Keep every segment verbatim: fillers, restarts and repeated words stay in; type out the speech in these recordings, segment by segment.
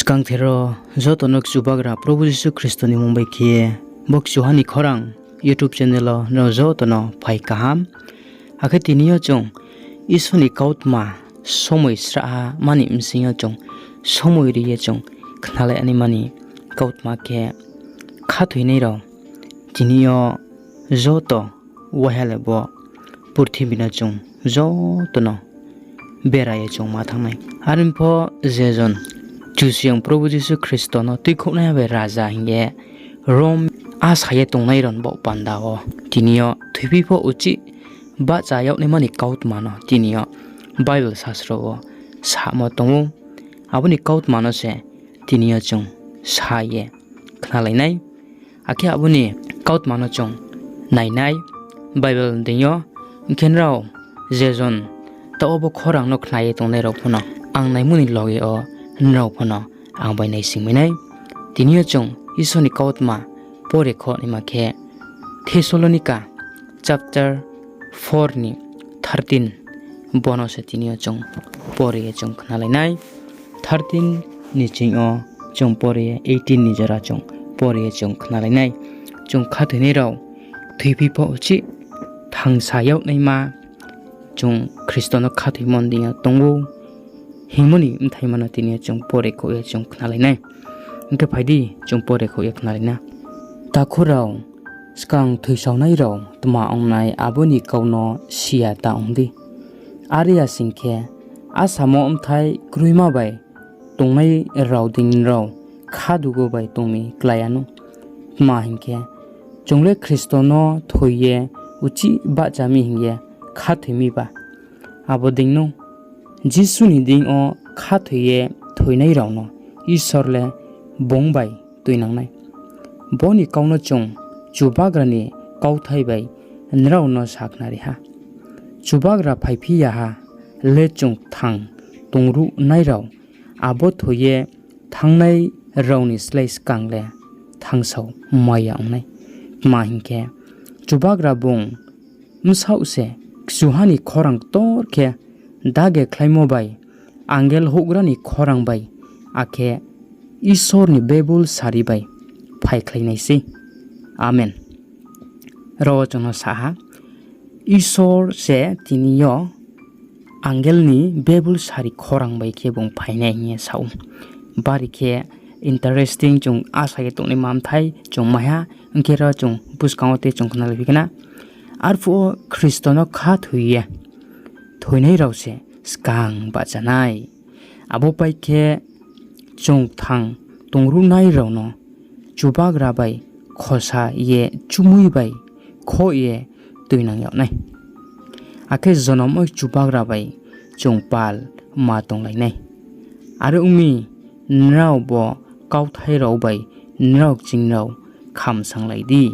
Kangther wo joto no Chubagra Probhu Jisu Khristo ni mmung bai khe ye bo Kchuha ni Khorang YouTube channel wo nrao joto no phai kaham. Akhe tini yo chung Isor ni kautma somoi srahha mani bsing yo chung somoi ri ye chung khnalai naima ni kautma khe khathoinai rao tini yo joto waiha le bo purthimbi no chung joto no bera ye chung ma thanng nai. Are pho je jon Kchusoyang Probhu Jisu Khristo no tuikhouhnaiha bai raja hing ye Rom asa ye tongnai rao ni baoh panda wo tini yo thoiphi pho uchih bahcha yag naima ni kautma no tini yo Bible sasro wo samo tong ou. Abo ni kautma no se tini yo chung sa ye khnalai nai. Akhe abo ni kautma no chung nai nai Bible deing yo. Hing khe nrao je jon taoh wo bo khorang no khna ye tongnai rao pho no ang naimo ni loge wo nrao pho no ang bai naisingmai nai. Tini yo chung Isor ni kautma pore khouh naima khe Thessalonika chapter four ni thirteen, bo no se tini yo chung pore ye chung khnalai nai. Thirteen ni ching yo chung pore ye eighteen ni jora chung pore ye chung khnalai nai. Chung khathoinai rao thoiphi pho uchih thangsa yag naima chung Khristo no khathoimo ni deing yo tong ou hingmo ni bthaima no tini yo chung pore khouh ye chung khnalai nai. Hing khe phai di, chung pore khouh ye khnalai na. Takhu rao, skang thoisaonai rao tma ong nai abo ni kau no si ya ta ong di. Are ya sing khe, asamo bthai kroima bai tongnai rao dei nrao khadugo bai tong mi klái ya nou. Tma hing khe, chung le Khristo no thoi ye uchih bahcha mi hing ye khathoi mi ba. Abo dei nou, Jisu ni deing yo khathoi ye thoinai rao no Isor le bung bai tuinang nai. Bo ni kau no chung Chubagra ni kauthai bai nrao no sakhnari ha. Chubagra phaiphi ya ha le chung kthang tongruhnai rao abo thoi ye thanngnai rao ni slái skang le thangsao mai ya ong nai. Tma hing khe, Chubagra bung bsaoh se kchuha ni khorang ktor khe dage khlaimo bai, angel houhgra ni khorang bai, akhe Isor ni bebul sari bai phaikhlai nai sei. Amen. Ro wo chung no sa ha, Isor se tini yo angel ni bebul sari khorang bai khe bung phai nai hing ye sa ou. Bari khe interesting, chung asa ye tongnaima bthai chung mai ha, hing khe ro chung buskang wo tei chung khnalaiphi khna. Arphuh wo Khristo no khathoi ye thoinai rao se skang bahcha nai. Abo pai khe chung kthang tongruhnai rao no Chubagra bai khosa ye chumui bai khoh ye tuinang yag nai. Akhe jonom oi Chubagra bai chung pal ma tonglai nai. Are ong mi, nrao bo kauthai rao bai nrao kching rao khamsanglai di.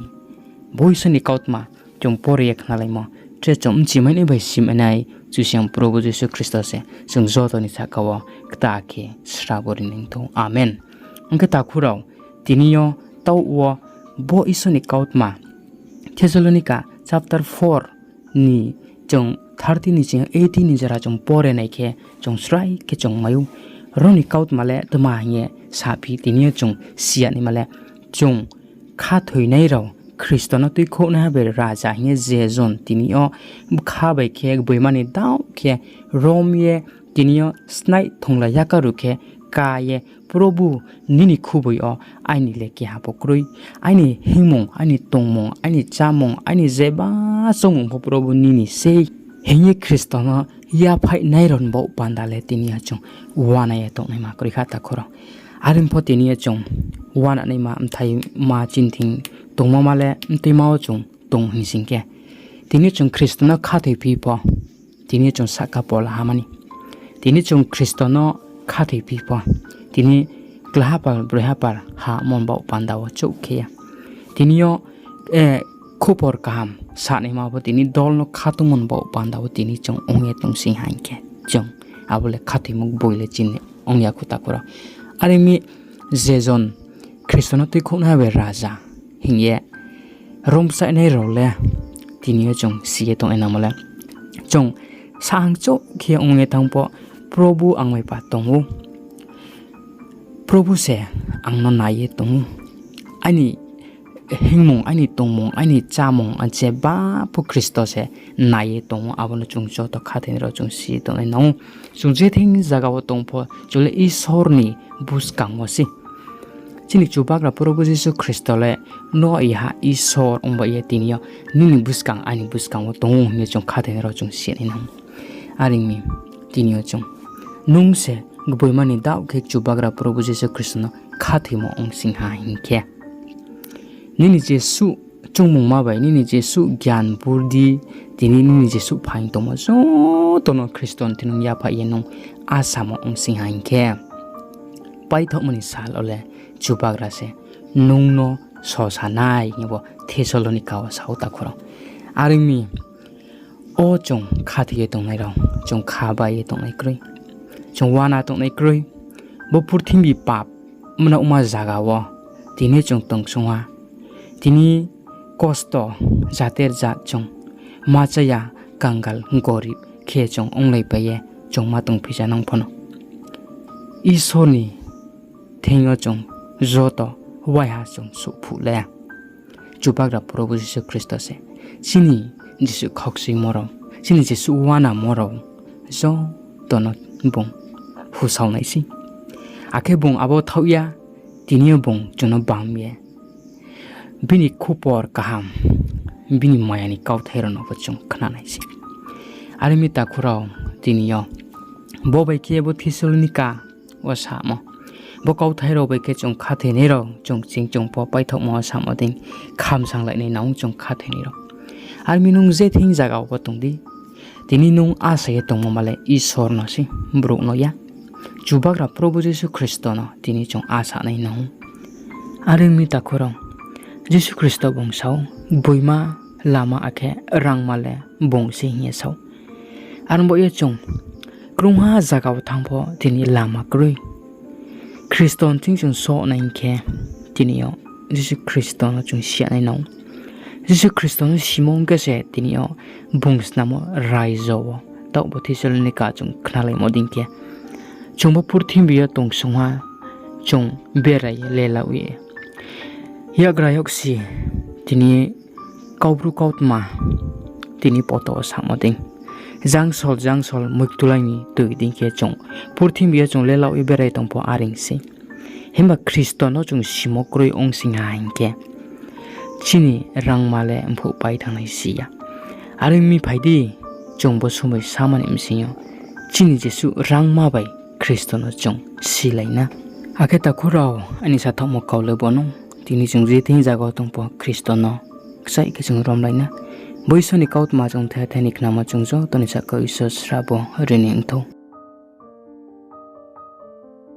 Bo Isor ni kautma chung pore ye khnalaimo, tre chung bchimai nai bai simai nai Kchusoyang Probhu Jisu Khristo se chung joto ni sahka wo kta khe srabo ri nai thou. Amen. Ong khe takhu rao, tini yo taoh wo bo Isor ni kautma Thessalonika chapter four ni chung thirteen ni ching eighteen ni jora chung pore nai khe chung srai khe chung mai ou. Ro ni kautma le tma hing ye saphi, tini yo chung si ya naima le, chung khathoinai rao, Khristo no tuikhouhnaiha bai raja hing ye je jon tini yo bkha bai khe gboima ni daoh khe rom ye tini yo snaih thongla yakaru khe ka ye, Probhu, nini khuboi yo aini le keha pho kroi. Aini hingmung, aini tongmung, aini chámung, aini jeba choungmung pho Probhu nini sei, hing ye Khristo no yaphaih nai rao ni baoh panda le tini yo chung uana ye tongnaima kroi kha takhu rao. Are pho tini yo chung uana naima bthai ma chini thing tongmo ma le mtuima wo chung tong hing sing khe, tini chung Khristo no khathoiphi pho, tini chung sahka pol ha mani. Tini chung Khristo no khathoiphi pho, tini klaha pal, broiha pal ha mon baoh panda wo chouh khe ya. Tini yo, eh, khupor kaham sanaima pho tini dol no khatungmo ni baoh panda wo tini chung ong ye tong sing ha hing khe, chung abo le khathoimo boi le chini ong ya kho takhu rao. Are mi je jon Khristo no tuikhouhnaiha bai raja hing ye romsainai rao le tini yo chung si ye tong nangmo le, chung sahang chouh khe ong ye thanng pho, Probhu ang bai pa tong ou. Probu se ang no nai ye tong ou. Aini hingmung, aini tongmung, aini chámung, ang jeba pho Khristo se nai ye tong ou, abo no chung joto khathoi nai rao chung si tongnai nang ou. Chung je thing zaga wo tong pho, chung le Isor ni buskang wo sei. Chini Chubagra Probu Jisu Khristo le, no iha Isor ong bai ye tini yo nini buskang, aini buskang wo tong ou hing ye chung khathoi nai rao chung si nai nang ou. Are ong mi, tini yo chung, nung se gboima ni daoh khe Chubagra Probu Jisu Khristo no khathoimo ong sing ha hing khe, nini jesuh choungmungma bai, nini jesuh gyan burdi, tini nini jesuh phaing tongmo joto no Khristo ni thing nung yaphaih ye nung asamo ong sing ha hing khe, paithaohmo ni sal wo le Chubagra se nung no sosa nai hing ye bo Thessalonika wo sa ou, takhu rao. Are ong mi, o chung khathoi ye tongnai rao, chung kha bai ye tongnai kroi, chung uana tongnai kroi. Bo purthimbi pap mnaohma zaga wo tini chung tongsong ha. Tini kosto, jater jat chung ma chaya, kangal gorib khe chung onglaipai ye chung ma tongphi ja nang pho no, Isor ni thing yo chung joto waiha chung souhphuh le, Chubagra Probu Jisu Khristo se chini jesuh khaukchuimo rao, chini jesuh uanamo rao joto no bung husao nai sei. Akhe bung abo thaoh ya, tini yo bung chung no bam ye bini khupor kaham, bini maya ni kauthai rao no pho chung khna nai sei. Are ong mi, takhu rao, tini yo bo bai khe bo Thessalonika wo samo, bo kauthai rao bai khe chung khathoinai rao, chung ching chung pho paithaohmo wo samo dei khamsanglai nai nang ou chung khathoinai rao. Are ong mi, nung je thing zaga wo pho tong di, tini nung asa ye tongmo ma le Isor no sei, brouh no ya. Chubagra Probu Jisu Khristo no tini chung asa nai nang ou. Are ong mi, takhu rao, Jisu Khristo bung sa ou, gboima, lama akhe rangma le bung sei hing ye sa ou. Are ong bo ye chung krungha zaga wo thanng pho tini lama kroi. Khristo ni thing chung soh nai hing khe, tini yo Jisu Khristo no chung si ya nai nang ou. Jisu Khristo no simo ong khe se tini yo bung snamo raijo wo, taoh bo Thessalonika chung khnalaimo dei khe, chung bo purthimbi yo tongsong ha, chung berai ye lelao ye, yakgra yaksi, tini kaubru kautma, tini poto wo samo dei, jangsol jangsol muiktulai ni tui dei khe chung purthimbi yo chung lelao ye berai tong pho are ong sei. Himba Khristo no chung simo kroi ong sing ha hing khe, chini rangma le mphuh pai thanngnai si ya. Are ong mi, phai di, chung bo somoi samani bsing yo chini jesuh rangma bai Khristo no chung silai na. Akhe takhu rao, aini sathaohmo kau le bo no, tini chung je thing zaga wo tong pho Khristo no kchaih khe chung romlai na. Bo Isor ni kautma chung the the ni khnamo chung joto ni sahka Isor srabo ri ni ong thou.